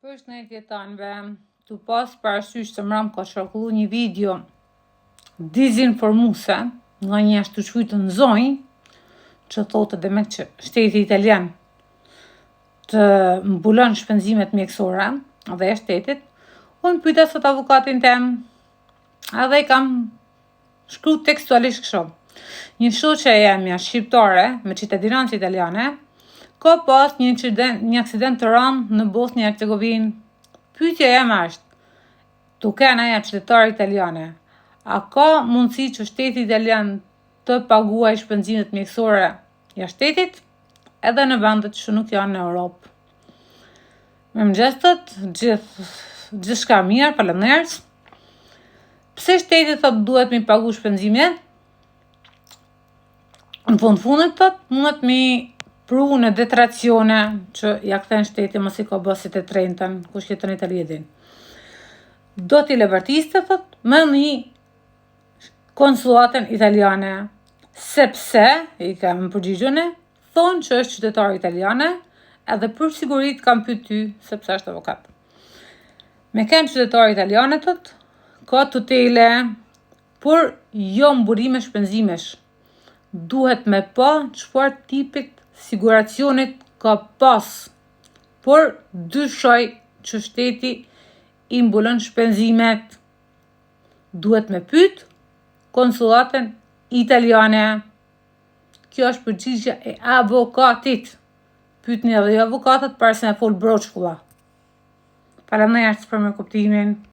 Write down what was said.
Përshëndetje tanëve, tu pas parasysh se mram ka qarkullu një video dezinformuese nga një ashtuquajtun zonjë që thotë demek që shteti italian të mbulon shpenzimet mjekësore dhe e shtetit, unë pyeta sot avokatin tem edhe i kam shkru tekstualisht kështu. Një shoqe e jemja shqiptare me cittadinanza italiane ka pas një incident, një aksident të rëndë në Bosnjë e Hercegovinë. Pyetja jeme është, tu qenë ajo qytetare italiane, a ka mundësi që shteti italian të paguaj shpenzimet mjekësore jashtë shtetit, edhe në vendet që nuk janë në Europë? Mirëmëngjes të gjithë, gjithçka mirë, faleminderit. Pse shteti thot duhet mi pagu shpenzimet? Në fund fundit thot mundet mi pru në detrazione që ja kthen shteti mos i ka bë si të trentën, kush jeton në Itali e din. Do t'i levertiste thot me një konsulatën italiane, sepse, i kam përgjigjune, thonë që është qytetar italiane, edhe për siguri të kam pyet ty, sepse është avokat. Me kenë qytetar italiane, thot, ka tutele, por jo mbulime shpenzimesh. Duhet me pa çfarë tipit siguracionit ka pas, por dyshoj që shteti i mbulon shpenzimet. Duhet me pyet konsulatën italiane. Kjo është përgjigja e avokatit. Pyetni edhe ju avokatët para se me fol broçkulla. Faleminderit për mirëkuptimin.